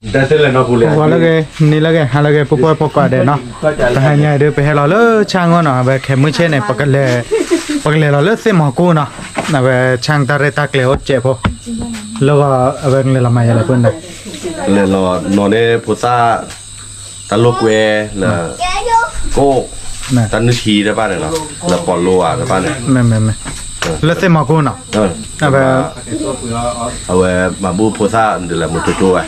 ဂီၤလၢဂ့ၤ နံၤလၢဂ့ၤ ဟါလၢဂ့ၤ ပှၤဖိဝဲၢ်ဖိကိးဂၤဒဲးနီၤ, တဟါညါအံၤဒုး ပဟဲလီၤလၢဆၣ်အၢၣ်နီၤ, အဝဲခဲမုၢ်ဆ့ၣ်န့ၣ် ပကလဲၤလီၤလၢသ့ၣ်မီၤကူနီၤ, အဝဲဆၣ်တၢ်ရဲၣ်တၢ်ကျဲၤအိၣ်စဲးဖိ, လၢဂီၤအဝဲကလဲၤလီၤမၤယဲလဲၣ်ပန့ၣ်, လဲၤလီၤနီၤန့ၣ်ဖိသၣ် တၢ်လိာ်ကွဲ လၢ ကိၣ် တၢ်နုၢ်ထံတဖၣ်န့ၣ်လီၤ, လၢပီၤလိအတဖၣ်န့ၣ်, လၢသ့ၣ်မီၤကူနီၤ, အဝဲ အဝဲမၤဘူၣ်ဖိသၣ်ဒ်လဲၣ်မူကၠိကၠိဝဲ,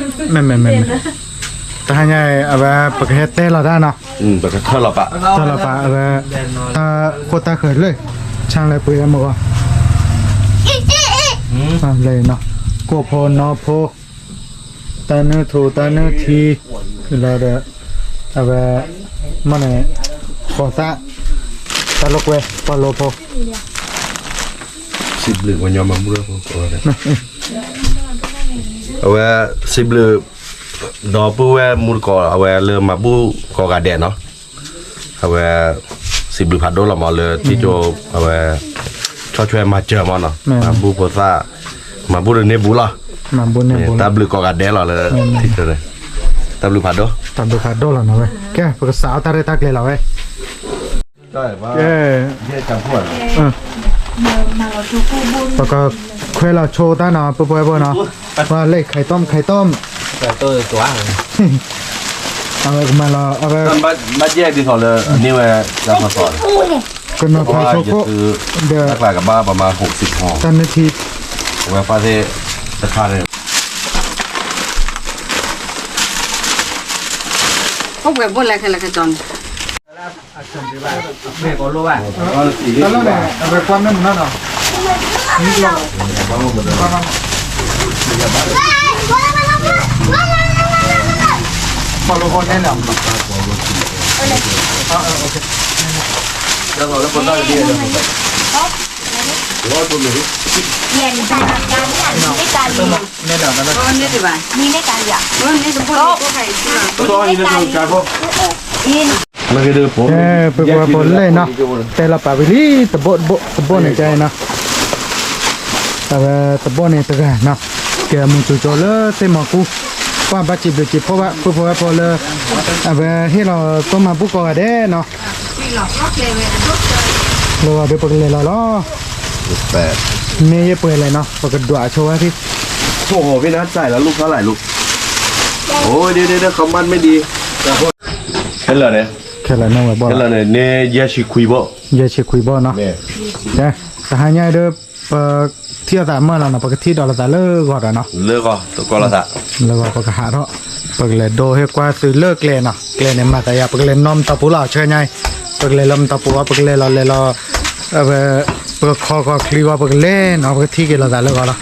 တဟါညါအံၤ အဝဲပကဟဲတဲလီၤတၢ်နီၤ, ပကထၢၣ်လီၤပာ် ထၢၣ်လီၤပာ် အဝဲ တၢ်ခိၣ်တၢ်ဃၢၤလၢ ဆၣ်လၢပှဲၤမဂီၢ် လၢနီၤ, ကိၣ်ဖိနီဖိ တၢ်နုၢ်ထူတၢ်နုၢ်ထံ လီၤဒီး အဝဲ မ့ၢ်န့ၣ် ဃိးသၣ် တၢ်လိာ်ကွဲ ပီၤလိဖိ စံးဘျုးပှၤညီမၤဘူၣ်လၢ အဝဲ စံးဘျုး ဒီပုၢ်ဝဲၢ်မူတကိး အဝဲလၢမၤဘူၣ်ကိးဂၤဒဲးနီၤ, အဝဲ စံးဘျုးဖးဒိၣ်လီၤမးလၢထံၣ်ကၠိ အဝဲ ဆီၣ်ထွဲမၤစၢၤမးနီၤ, မၤဘူၣ်ဖိသၣ် မၤဘူၣ်ဒီးန့ၢ်ဘူးလီၤ, တၢ်ဘျုးကိးဂၤဒဲးလီၤလၢ ထံၣ်ကၠိန့ၣ်, တၢ်ဘျုးဖးဒိၣ် တၢ်ဘျုးဖးဒိၣ်လီၤနီၤဝဲ, ကဲ ပကစးအီၣ်တၢ်ရဲၣ်တၢ်ကျဲၤလီၤဝဲ ကဲ ပကခွဲးလီၤဆိတၢ်နီၤ ပှၤဖိဝဲၢ်ဖိနီၤ, ပှၤလၢ ไข่ต้ม ไข่ต้ม အဝဲကမၤလီၤ အဝဲ ဘၣ်ယဲၢ်ဒ်သိးလၢ န့ၢ်ဝဲ ကနီၤဖးဆိကိၣ် ဒီး တၢ်နုၢ်ထံ အဝဲပှၤသ့ၣ်တခါန့ၣ် အိၣ်ပှဲၤဘိၣ်လဲၣ်ခဲလၢာ်ခဲဆ့န့ၣ် တၢ်လီၢ်န့ၣ် အဝဲကွၢ်မ့ၢ်မနုၤနီၤ, ပီၤလိဖိန့ၣ်လီၤ, န့ၣ်လီၤ ကဲ ပှၤဖိဝဲၢ်ဖိလဲၣ်နီၤ, တဲလီၤပာ်ဝံၤလံ တဘိၣ်တဘိၣ်တဘိၣ်န့ၣ်ကဲနီၤ, အဝဲတဘိၣ်န့ၣ်တဂၤနီၤ, ကဲမူကၠိကၠိလၢသ့ၣ်မီၤကူ, ကွၢ်ဘၣ်စံးဘျုးစံးဖှိၣ်ဘၣ် ပှၤဖိဝဲၢ်ဖိလၢ အဝဲဟ့ၣ်လီၤသိမၤဘူၣ်ကိးဂၤဒဲးနီၤ, လၢဂီၤဒီးပကလဲၤလီၤလီၤ, မ့ၢ်ယပှဲၤလဲၣ်နီၤ ပကဒွးဆိဝဲသ့ၣ် โอ้โห พี่นัทใส่แล้วลูกเท่าไหร่ลูก โอ้ย เดี๋ยวเดี๋ยวเดี๋ยวคำมั่นไม่ดี ခဲလၢာ်န့ၣ် ခဲလၢာ်န့ၣ်ဝဲဘီၣ် ခဲလၢာ်န့ၣ် န့ၢ်ယဲၢ်ဆံခွံဘီၣ် ယဲၢ်ဆံခွံဘီၣ်နီၤ ကဲ တဟါညါဒီး ပထံၣ်လိာ်သးမုာ်လီၤနီၤ ပကထံၣ်ဒီးလိာ်သးလၢဂီၤဒီးနီၤ လၢဂီၤ တကီၢ်လိာ်သး လၢဂီၤပကဟးထီၣ် ပကလဲၤဒိဟ့ၣ်ကွၢ်သုလၢကျဲနီၤ ကျဲန့ၣ်မၤသးယၤ ပကလဲၤနီၢ်မတီၤပူၤလီၤ ဆှၢညါအံၤ ပကလဲၤလၢမတီၤပူၤဝဲ ပကလဲၤလီၤလဲၤလီၤ ပကခီကီၤချံဝဲ ပကလဲၤနီၤ ပကထံၣ်က့ၤလိာ်သး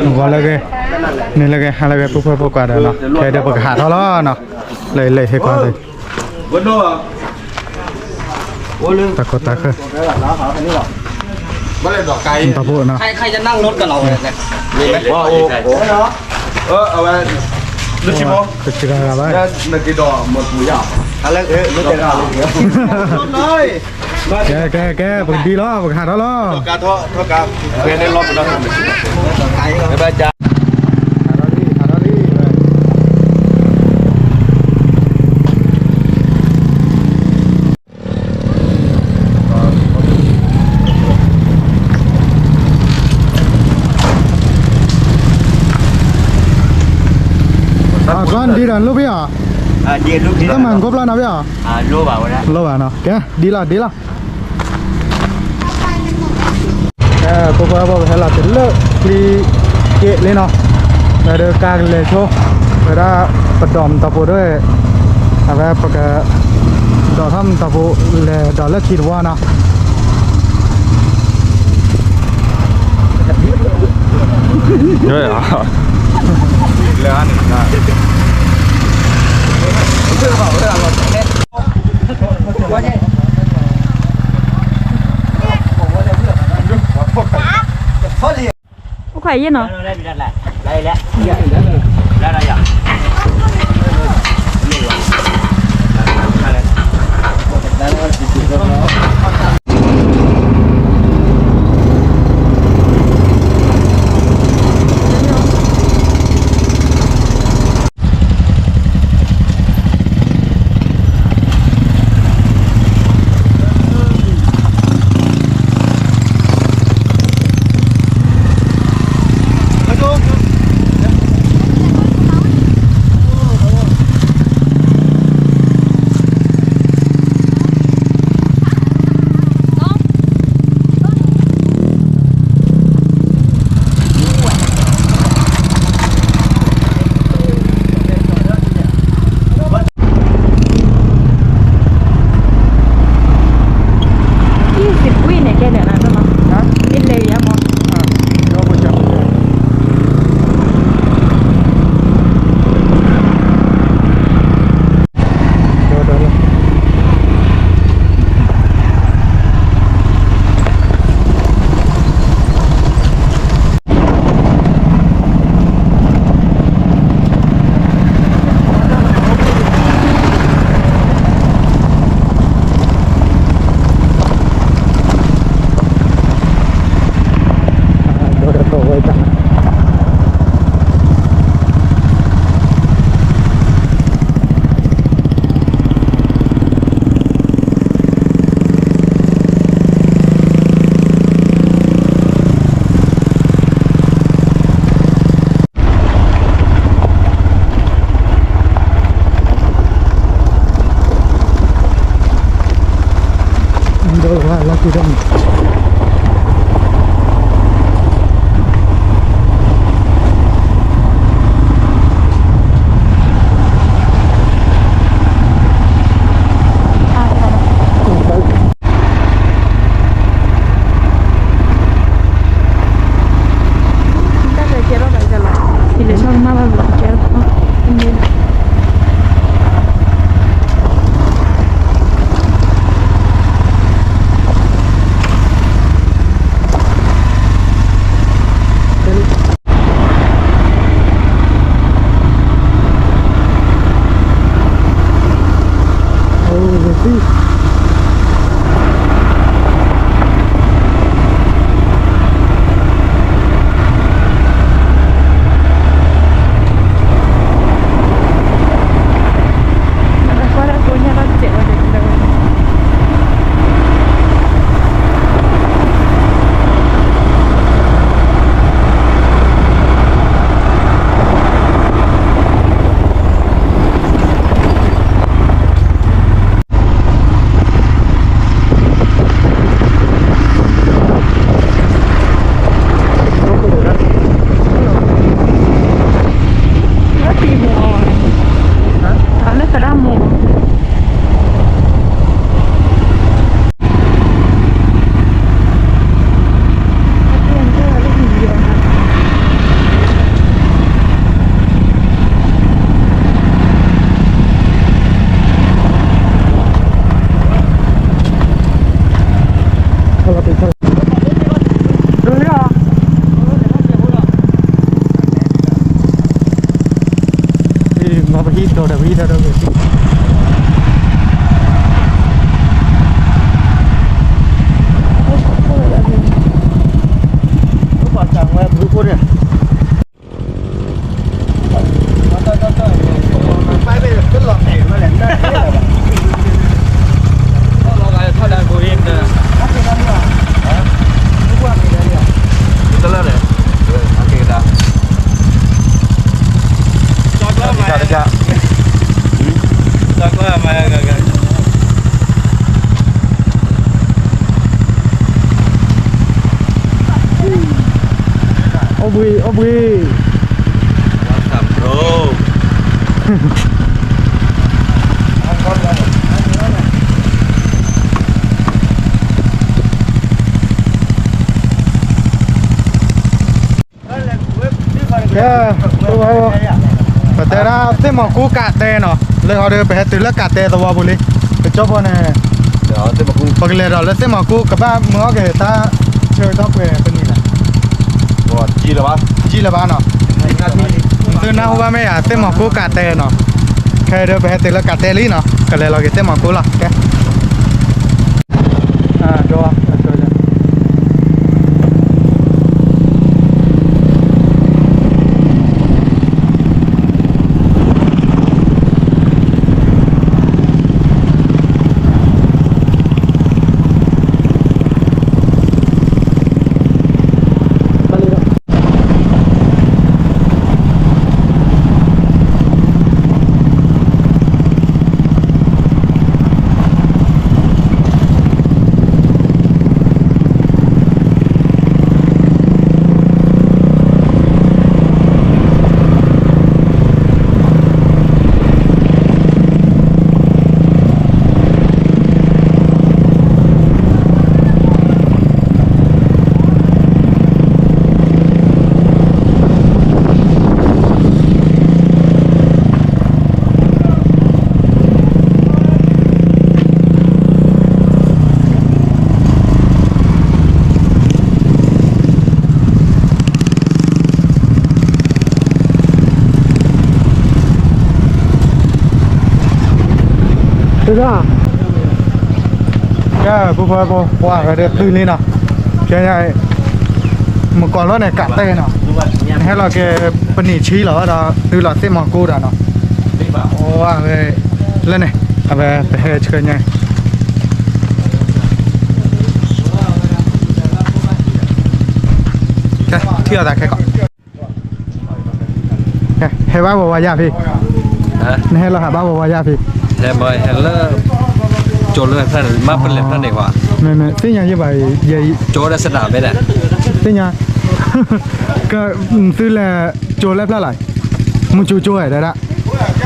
လၢဂီၤလီၤ ဂီၤလၢဂ့ၤ နံၤလၢဂ့ၤ ဟါလၢဂ့ၤ ပုၢ်ဖိဖိကွၢ်ဒီးနီၤ ခဲဒီးပကဟးထီၣ်လီၤနီၤ လၢလၢဟ့ၣ်ကွၢ်သု တၢ်ခိၣ်တၢ်ဃၢၤ မတီၤပူၤနီၤ ใคร ใครจะนั่งรถกับเราเนี่ย มีไหม เออ เอาไว้ ลูกชิ้นหมู ကစံးဂၤဂၤဘၣ် แล้วนาทีดอกหมดหมูย่าง อะไร เออ ไม่ใช่เรา รถน้อย ကဲ ကဲ ကဲ ပကဒံလီၤ ပကဟးထီၣ်လီၤ เท่ากัน เท่ากัน เพื่อนได้รอบหมดแล้ว บ๊ายบายจ้า အကွၢ်ဒ်ဒီးလိၣ်ဖဲအီၤ တမၤကိၣ်ဖျါနီၤဖဲအီၤ လိၣ်ဘၣ်ဝဲဒၣ် လိၣ်ဘၣ်နီၤ ကဲ ဒ်လီၤ ဒ်လီၤ ကဲ ပှၤဖိဝဲၢ်ဖိဟဲလီၤတုၤလၢကျံက့လံနီၤ ဝဲဒၣ်ကါကလဲၤဆိ ဝဲဒၣ်ပဒိးမတီၤပူၤဒီး အဝဲပက ဒိးထီၣ်မတီၤပူၤ လဲၤဒိးလၢခံတဝီနီၤ လဲၣ် အိၣ်ခွဲးယဲၢ်နီၤ အိၣ်ဘှံး အိၣ်ဘှံး. ကဲ, ပတဲဒၣ်သ့ၣ်မီၤကူကးတဲနီၤ, လၢဟီဒီး ပဟဲတုၤလၢကးတဲသဝီပူၤလံ, ကကၠီဖိန့ၣ်, ပကလဲၤဒီးလၢသ့ၣ်မီၤကူ ကဘၣ်မုာ်အီၣ်က့ၤတၢ်ဆၢကတီၢ်ပှဲၤပနံၣ်လဲၣ်, ကံလၢၤဘၣ်နီၤ, သုနၢ်ဟူဘၣ်မ့ၢ်ဧါ, သ့ၣ်မီၤကူကးတဲနီၤ, ခဲအံၤဒီး ပဟဲတုၤလၢကးတဲလံနီၤ, ကလဲၤလီၤက့ၤသ့ၣ်မီၤကူလီၤ, ကဲ. ကဲ, ပှၤပှၤပှၤဂၤဒီးတုၤလံနီၤ, ကဲ, မုၢ်ကီၢ်လီၤန့ၣ် ကးတဲနီၤ, နဟဲလီၤက့ၤပနံၣ်ဆံလီၤဒီး တုၤလီၤသ့ၣ်မီၤကူဒီးနီၤ, အဝဲလၢန့ၣ် အဝဲပဟဲဆှၢညါ ကဲ, ထံၣ်အီၤသးခဲကီး, ဟဲဘၣ်ဝဲဝါယၢ်ဖံ, နဟဲလီၤဟးဘၣ်ဝဲဝါယၢ်ဖံ, ဟဲလၢ ကၠိလၢဖျၢၣ်န့ၣ် မ့ၢ်ပလဲၤဖျၢၣ်န့ၣ်ကွၢ်, မ့မ့ၢ်သ့ၣ်ညါယဲဘၣ်, ယဲ ကၠိဒီးစဒၣ်ဘဲဒၣ်, သ့ၣ်ညါ, ကသုလဲၤကၠိလၢဖျၢၣ်လီၤ, မုၢ်ကၠိကၠိဝဲဒၣ်ဒၣ်, န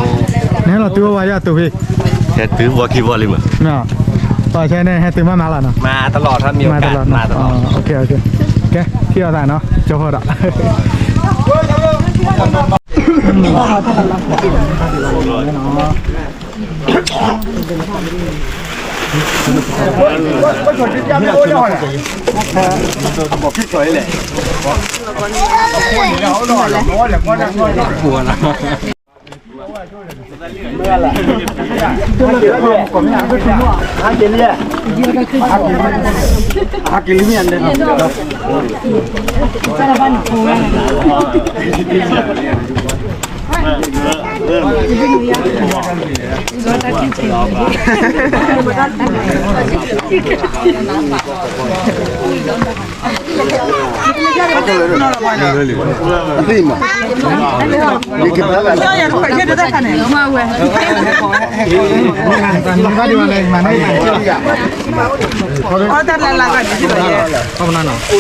ဟဲလီၤတုၤအိၣ်ဝဲယၤတုၤဖဲ, ဟဲတုၤဝီခံဝီလံမး, ပှၤဆဲန့ၣ် ဟဲတုၤမးမးလီၤနီၤ, မၤတလီၤ, မၤတလီၤ, ကဲ ထံၣ်အီၤသးနီၤ ကၠိဃီဒီး အိၣ်ဘၣ်ယၤ, အိၣ်ခိး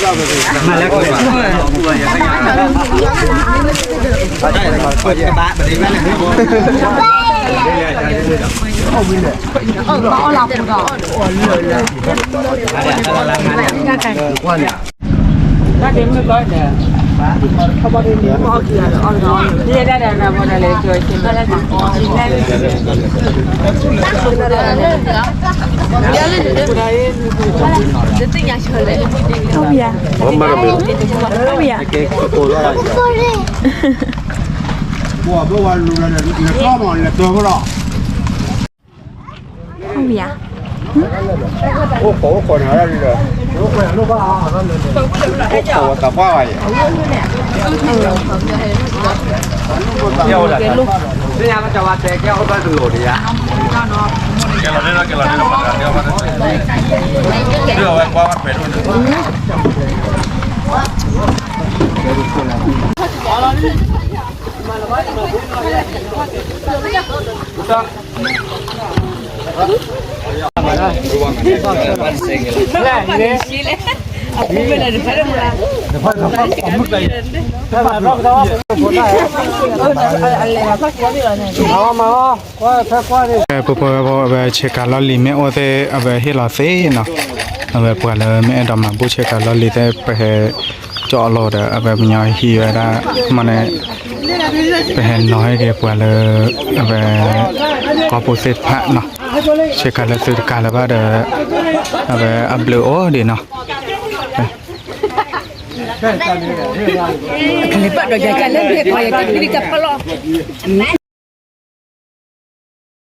အိၣ်ခိးန့ၣ်, အိၣ်ခိးဝဲသးပှၢ်ဘၣ်ယၤ, သ့ၣ်ညါဘၣ်ကၠီဝါတဲကဲအိၣ်ဘၣ်တလိာ်ဒံးယၤ, ကဲလီၤန့ၣ်လီၤ ကဲလီၤန့ၣ်လီၤ, ဝဲကွၢ်ဘၣ်ပဲာ်ဒိၣ်န့ၣ် ပပဝဲအဝဲဆ့ကၤလီၢ်လံၤမ့ၢ်အိၣ်သ့ၣ် အဝဲဟ့ၣ်လီၤသ့နီၤ, အဝဲပှၤလၢမ့ၢ်အဲၣ်ဒိးမၤဘူၣ်ဆ့ကၤလီၢ်လံၤသ့ၣ် ပဟဲကၠီအလီၢ်ဒီး အဝဲပညီဟံးဝဲဒၣ်မ့ၢ်န့ၣ်, ပဟဲနီၤဟ့ၣ်က့ၤပှၤလၢ အဝဲ ကီၢ်ပူၤသ့ၣ်တဖၣ်နီၤ, ဆ့ကၤလၢသုတကၤလၢၤဘၣ်ဒီး အဝဲအဘျုးအိၣ်ဒံးနီၤ, ကလံၤပာ်ဒီးယၤကလၢမ့ၢ်ပှၤယတၢ်ကလံၤကဖီလီၤ